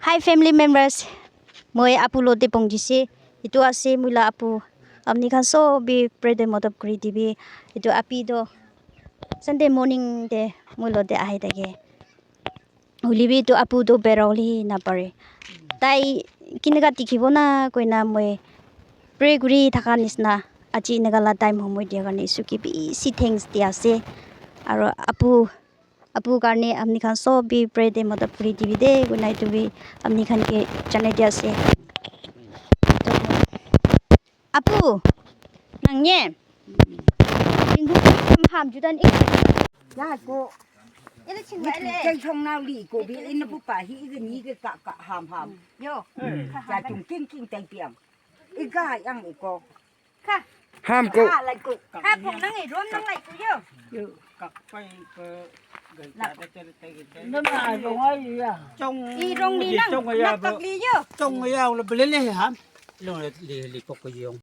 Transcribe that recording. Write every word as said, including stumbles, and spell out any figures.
Hi family members, moi apu lo te pong jise. Itu ase moi la apu. Apni khan sob bi pray te madad kuri dibi. Itu api do Sunday morning te moi lo te ahi thake. Hoilebi itu apu tu bera bole na pare. Tai kineka dikhibo na koina moi pray kuri thaka nisna aji eneka la time homoi dia karne Isu ke bishi thanks dia ase. Aro apu, apu karne apni khan sob bi pray te madad kuri dibi de koina itu bi apni khan ke janai dia ase. Apu, nang ye? Minggu ham ham judan ik. Ya ko. Ini cing ni bale. Jai chong nau li ko bi ini bu pa hi ini ni ke ka ka ham ham. Yo. Ja chung king king tai piang. Iga yang ko. Ka. Ham ko. Ka lai ko. Ka phong nang i rom nang lai ko yo. Yo. Kak pai ke gai ta ta ta ta ta. Nama dong ai ya. Chong. I rong li nang. Chong ya. Nak pak li yo. Chong ya lo bele le ham. Lo le le ko ko yong.